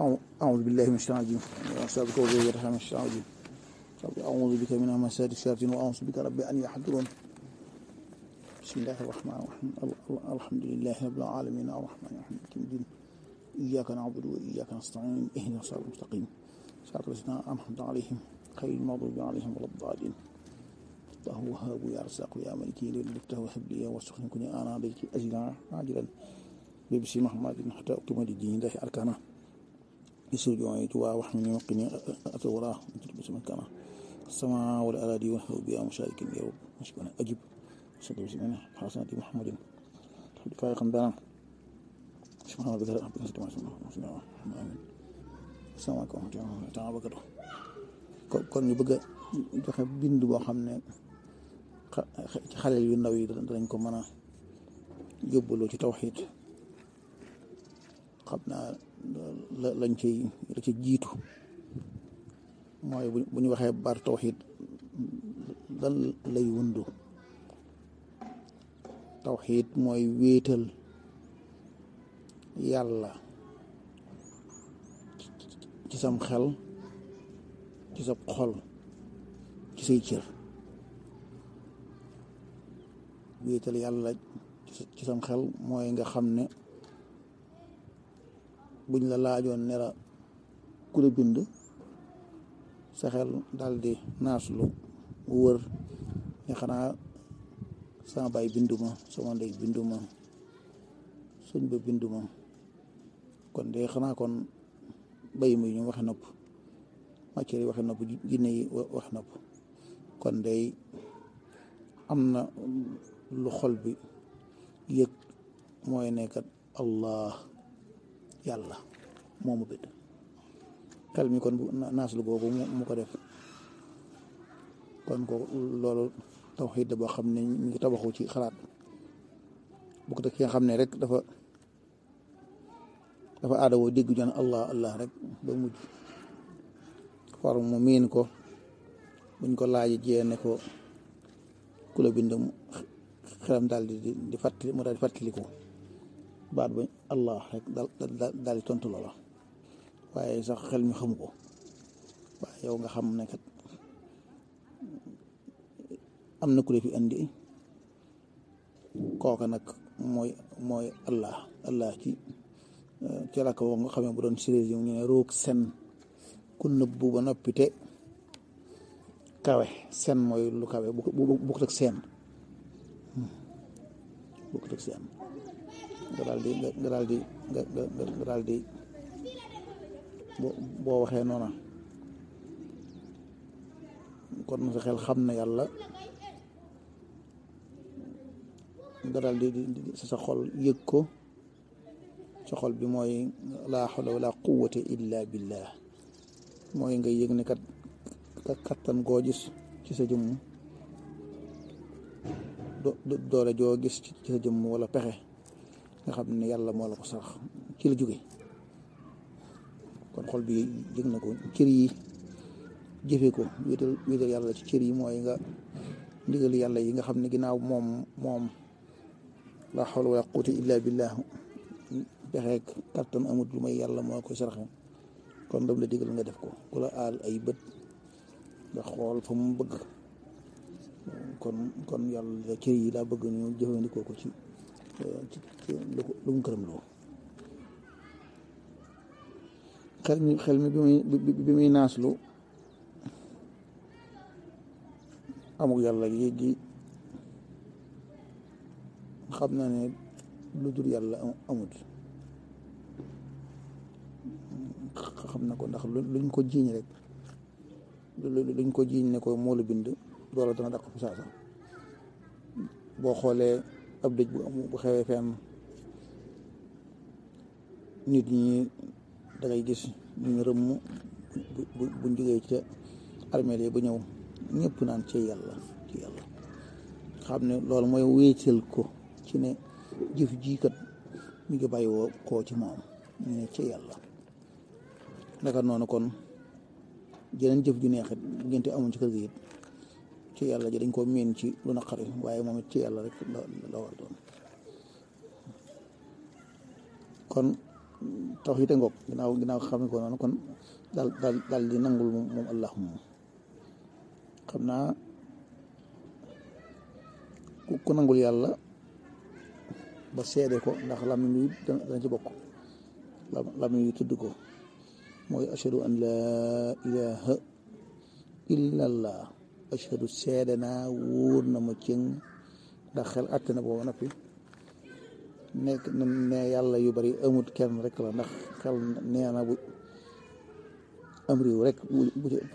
أعوذ بالله من الشيطان الرجيم وأستغفرك وأتوب من الشيطان الرجيم أعوذ بك من همزات الشياطين وأعوذ بك رب أن يحضرون بسم الله الرحمن الرحيم الحمد لله رب العالمين الرحمن الرحيم مالك يوم الدين إياك نعبد وإياك نستعين اهدنا الصراط المستقيم صراط الذين أنعمت عليهم غير المغضوب عليهم ولا الضالين الله وهاب يا رزاق يا مالك للمفتاح وهب لي وارزقني كن أنا عليك أجلا عاجلا ببسم محمد حتى أقيم الدين الله أركانه يسوع جوعي جوا وحمني وقني أتوراه بسم كنا السماء والأراضي والهو بها مشارك يا رب مشكونا أجب صلى بسم الله حسنة محمد فارقا بنا سبحان الله بذل ربنا سبحانه آمين السلام عليكم ورحمة الله تعالى وبركاته kon ñu bëgg a joxe bind boo xam ne ci xale yu ndaw yi danañ ko mën a yóbbaloo ci tawxiid xam naa lañ ci jiitu mooy bu ñu waxee baat tawxiid lan lay wundu tawxiid mooy wéetal yàlla ci sam xel ci sa xol ci say cër wéetal yàlla ci sam xel mooy nga xam ne buñ la laajoon ne la ku la bind sa xel daldi naaslu wër ne xanaa sama baay binduma sama ndey binduma sëñ ba binduma kon de xanaa kon bay mi ñu waxe nopp matière yi waxe nopp jinne yi waxe nopp kon day am na lu xol bi yëg mooy nekkat allah yàlla moomu bind xel mi kon bu naaslu googu mu ko def kon ko loolu tawxiid boo xam ne ñu ngi tabaxu ci xalaat bu ko ki nga xam ne rek dafa aadawoo dégg ñu allah allah rek ba mujj far mu miin ko buñ ko laaji jeene ko ku la bind xelam daal di fàttali mu daal di fàttaliku baat ba allah rek daal di tontu loola waaye sax xel mi xamu ko waaye yow nga xam ne kat am na ku la fi andi kooka nag mooy allah ci la ko nga xamee bu doon séréer yi ñu ne roog sen ku nëbbu ba noppi te kawe sen mooy lu kawe bukkut ak seen nga daal di boo waxee noona kon sa xel xam na yàlla nga daal di sa xol yëg ko sa xol bi mooy laa hawla wala quwwata illa billah mooy nga yëg ne kat kattan goo gis ci sa jëmm doole joo gis ci sa jëmm wala pexe nga xam ne yàlla moo la ko sax ci la jóge kon xol bi yëg na ko cër yi jëfe ko wéetal yàlla ci cër yi mooy nga ndigal yàlla yi nga xam ne ginnaaw moom la hawla wala quwwata illa billah pexeek kattan amut lu may yàlla moo koy saraxe kon dam la digal nga def ko ku la aal ay bët nga xool fa mu bëgg kon yàlla cër yi daa bëgg ñu jëfandikoo ko ci lu mu këram loo xel mi bi muy naaslu amul yàlla gi xam na ne lu dul yàlla amut xam na ko ndax luñ ko jiiñ rek luñ ko jiiñ ne ko moo la bind loola dana daq fi saasa boo xoolee ab dëj bu xewee fenn nit ñi dangay gis ñu rëmm buñ jógee ca armeel yi ba ñëw ñëpp naan ci yàlla xam ne loolu mooy wéetal ko ci ne jëf jiikat mi ngi bàyyi woo koo ci moom ñu ne ci yàlla naka noonu kon jeneen jëf ju neexit ngente amuñ ci kër gi it ci yàlla ji dañ ko miin ci lu naqari waaye moom it ci yàlla rek la war doon kon tawhiid ngoog ginnaaw xam ne ko noonu kon daal di nangul moom allah moom xam naa ku nangul yàlla ba seede ko ndax làmmiñ wi dana ci bokk làmmiñ wi tudd ko mooy ashhadu an laa ilaha illallah ashhadu seede naa wóor na ma cëng ndax xel àtte na booba noppi nekk ne yàlla yu bari amut kenn rek la ndax xel nee na bu am réew rek bu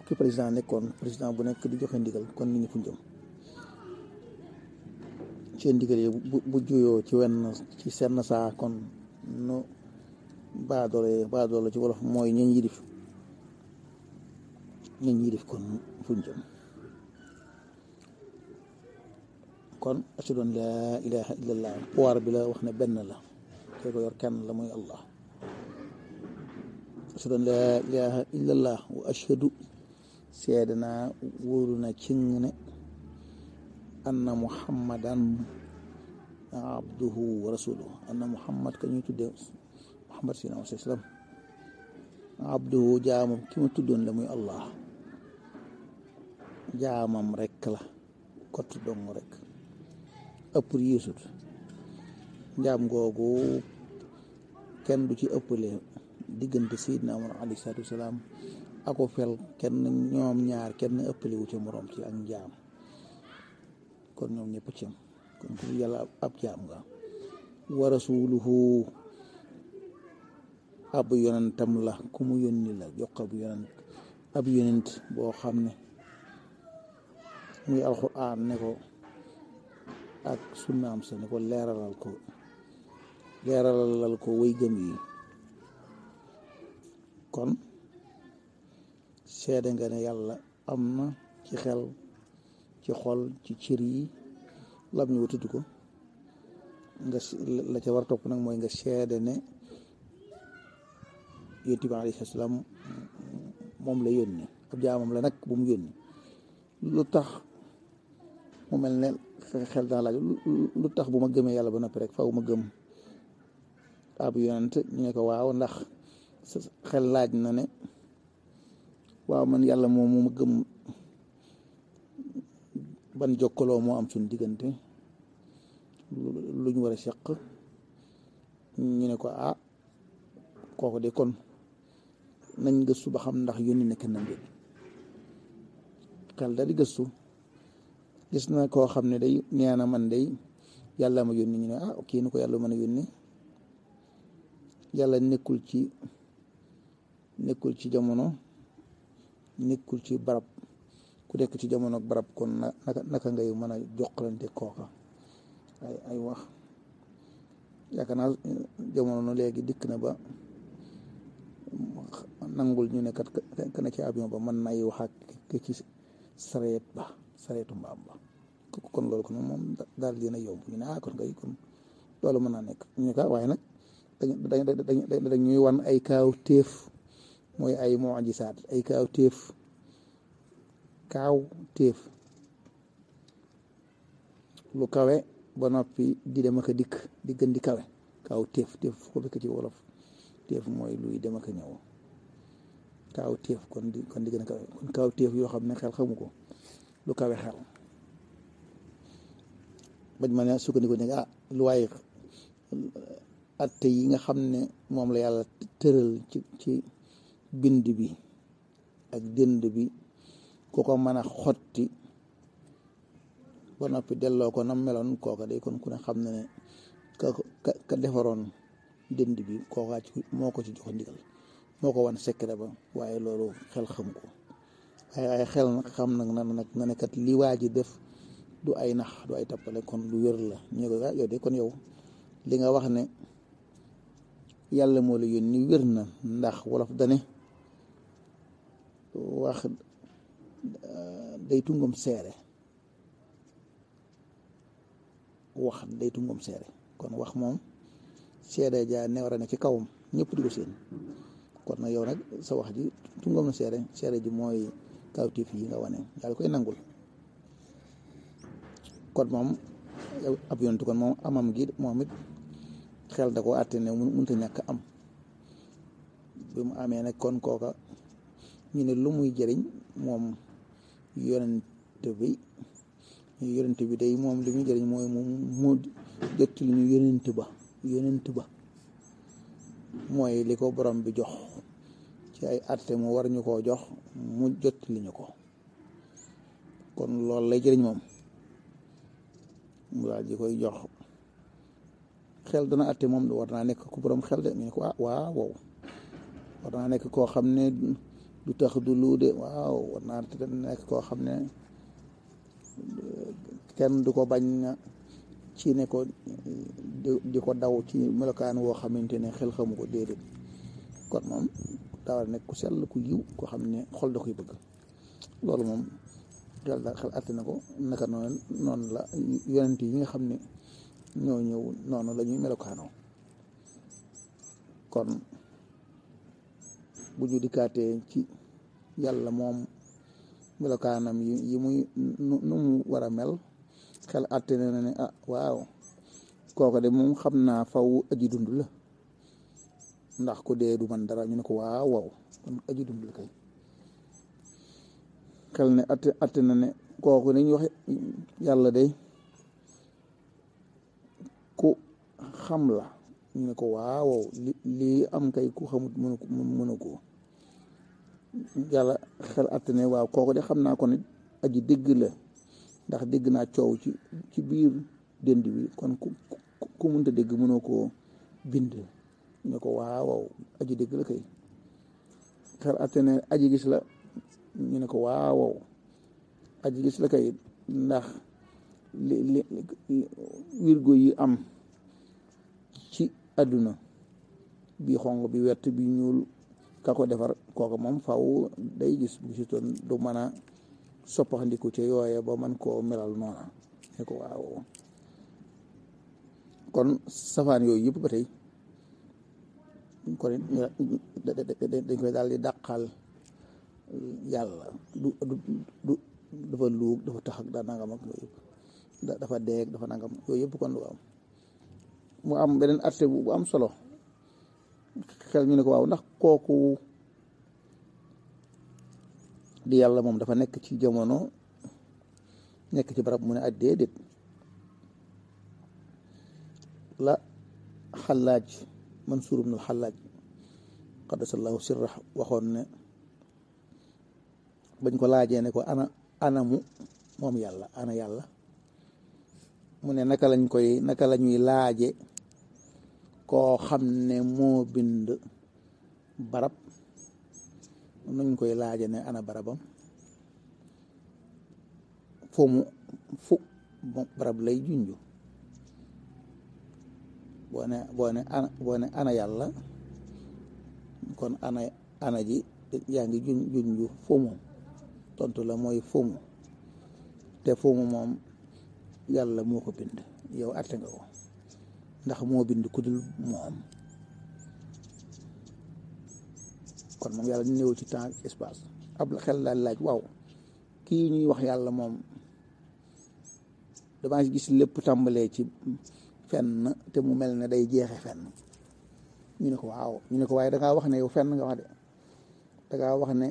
ci président nekkoon président bu nekk di joxe ndigal kon nit ñi fu jëm seen ndigal yi bu juyoo ci wenn ci senn saa kon nu baadoole ci wolof mooy ñañ yilif kon fu jëm kon ashhadu an laa ilaha illallah pouvoir bi la wax ne benn la kee ko yor kenn la muy allah ashhadu an laa ilaha illallah wa ashhadu seede naa wóoru na cing ne anna muhammadan abduhu wa rasuluhu anna muhammad ka ñuy tuddee muhammad sallallahu alayhi wa sallam abduhu jaamam ki ma tuddoon la muy allah jaamam rek la kott dong rek ëpp yéesut njaam googu kenn du ci ëppale diggante Seydina Muhammad alayhi salaatu wasalaam ako fel kenn ñoom ñaar kenn ëppale wu ci moroom ci ak njaam kon ñoom ñëpp ci am kon ku yàlla ab jaam nga wa rasuluhu ab yonentam la ku mu yónni la jox ab yonent boo xam ne muy alxuraan ne ko ak sunnaam sa ne ko leeralal ko way gëm yi kon seede nga ne yàlla am na ci xel ci xol ci cër yi lam ñu tudd ko nga la ca war topp nag mooy nga seede ne yonent bi alayhi salaam moom la yónni ab jaamam la nag bu mu yónni lu tax mu mel ne xel daa laaj lu tax bu ma gëmee yàlla ba noppi rek faw ma gëm ab yonent ñu ne ko waaw ndax xel laaj na ne waaw man yàlla moom ma gëm ban jokkaloo moo am suñu diggante lu ñu war a seq ñu ne ko kooku de kon nañ gëstu ba xam ndax yónni na kenn mbir xel da di gëstu gis na koo xam ne day nee na man day yàlla ma yónni ñu ne kii ni ko yàlla mën a yónni yàlla nekkul ci jamono nekkul ci barab ku nekk ci jamono ak barab kon naka ngay mën a jokkalante kooka ay wax yaakaar naa jamono no léegi dikk na ba nangul ñu ne kat ka ne ci avion ba mën nay wax ak ci sareetu mbaam ba kon loolu kon moom daal dina yomb ñu ne kon kay kon loolu mën naa nekk ñu ne waaye nag dañuy wan ay kaaw téef mooy ay mu'jisaat ay kaaw téef lu kawe ba noppi di dem ak a dikk di gën di kawe kaaw téef ko fekk ci wolof téef mooy luy dem ak a ñëw kaaw téef kon di gën a kawe kon kaaw téef yoo xam ne xel xamu ko lu kawe xel bañ ma ne sukkandiku ne lu waaye atte yi nga xam ne moom la yàlla tëral ci bind bi ak dënd bi ku ko mën a xotti ba noppi delloo ko nam meloon kooka day kon ku ne xam ne ne ka defaroon dënd bi kooka moo ko ci jox ndigal moo ko wan secret ba waaye loolu xel xam ko waaye xel nag xam nag na ne kat li waa ji def du ay nax du ay tappale kon lu wér la ñu ko yow de kon yow li nga wax ne yàlla moo la yónni wér na ndax wolof dane wax day tungam seere kon wax moom seere ja ne war a ne ci kawam ñëpp di ko seen kon nag yow nag sa wax ji tungam na seere ji mooy kawtif yi nga wane daal koy nangul kon moom ab yontu kon moom amam gi moom it xel da ko àtte ne mënta ñàkk am bi mu amee nag kon kooka ñu ne lu muy jëriñ moom yonent bi day moom li muy jëriñ mooy moom mu jottali ñu yonent ba mooy li ko borom bi jox ci ay atte mu war ñu koo jox mu jottali ñu ko kon loolu lay jëriñ moom mu daal di koy jox xel dana atte moom war naa nekk ku borom xel de ñu ne ko waaw war naa nekk koo xam ne du tax du luu de waaw war naa nekk koo xam ne kenn du ko bañ ci ne ko di ko daw ci melokaan woo xamante ne xel xamu ko déedéet kon moom daa war a nekk ku sell ku yiw koo xam ne xol da koy bëgg loolu moom xel atte na ko naka noonu la yonent yi nga xam ne ñoo ñëw noonu la ñuy melokaanoo kon bu ñu dikkaatee ci yàlla moom melokaanam yi muy nu mu war a mel xel atte na ne waaw kooku de moom xam naa faw aji dund la ndax ku dee du man dara ñu ne ko waaw kon aji dund la kay xel ne atte na ne kooku dañuy wax yàlla de ku xam la ñu ne ko waaw lii am kay ku xamut mënu ko yàlla xel atte ne waaw kooku de xam naa ko nit aji dégg la ndax dégg naa coow ci biir dënd bi kon ku mënta dégg mënoo koo bind ñu ne ko waaw aji dégg la kay xel atte ne aji gis la ñu ne ko waaw aji gis la kay ndax li wirgo yi am ci àdduna bi xonq bi wert bi ñuul ka ko defar kooku moom faw day gis bu si toon du mën a soppaxandiku ca yooye ba man koo melal noona ne ko waaw kon safaan yooyu yëpp ba tey kon dañ koy daal di dàqal yàlla du dafa luug dafa tax ak daa nangam ak yooyu yëpp dafa deeg dafa nangam yooyu yëpp kon du am mu am beneen atte bu am solo xel ñu ne ko waaw ndax kooku di yàlla moom dafa nekk ci jamono nekk ci barab mu ne ak déedéet la Xallaaj Mansuur ibn al-Xallaaj qaddasallahu sirra waxoon ne bañ ko laajee ne ko anamu moom yàlla ana yàlla mu ne naka la ñuy laaje koo xam ne moo bind barab nuñ koy laaje ne ana barabam fu barab lay junju boo ne ana yàlla kon ana ji yaa ngi junju fu mu tontu la mooy fu mu te fu mu moom yàlla moo ko bind yow atte nga ko ndax moo bind ku dul moom kon moom yàlla ñëw ci temps espace ab xel daal laaj waaw kii ñuy wax yàlla moom damaa gis lépp tàmbalee ci fenn te mu mel ne day jeexe fenn ñu ne ko waaw ñu ne ko waaye dangaa wax ne yow fenn nga wax de dangaa wax ne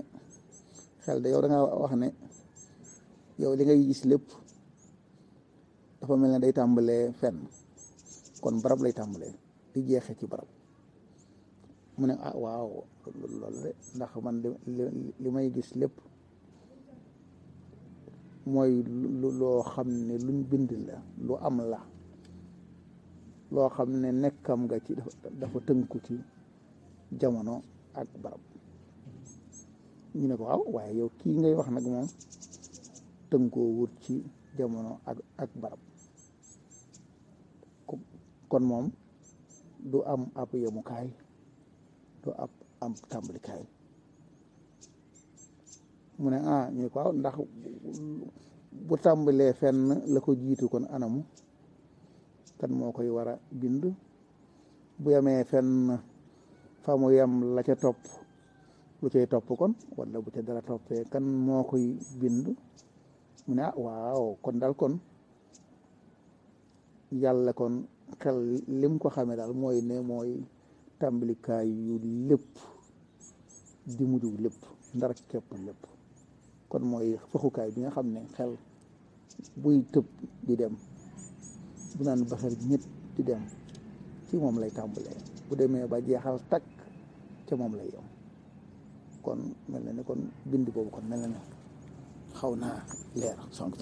xel de yow dangaa wax ne yow li ngay gis lépp dafa mel ne day tàmbalee fenn kon barab lay tàmbalee di jeexe ci barab mu ne waaw loolu de ndax man li may gis lépp mooy loo xam ne luñ bind la lu am la loo xam ne nekkam nga ci dafa tënku ci jamono ak barab ñu ne ko waaw waaye yow kii ngay wax nag moom tënkoo wut ci jamono ak barab kon moom du am ab yemukaay du am tàmbalikaay mu ne ñu ne ko waaw ndax bu tàmbalee fenn la ko jiitu kon anamu kan moo koy war a bind bu yemee fenn fa mu yem la ca topp lu cay topp kon wala bu ca dara toppee kan moo koy bind mu ne waaw kon daal kon yàlla kon xel lim ko xamee daal mooy ne mooy tàmbalikaay yu lépp di mujj lépp ndara képp lépp kon mooy fëxukaay bi nga xam ne xel buy tëb di dem bu naan baxar ñett di dem ci moom lay tàmbalee bu demee ba jeexal takk ca moom lay yem kon mel na ne kon bind boobu kon mel na ne xaw naa leer sonk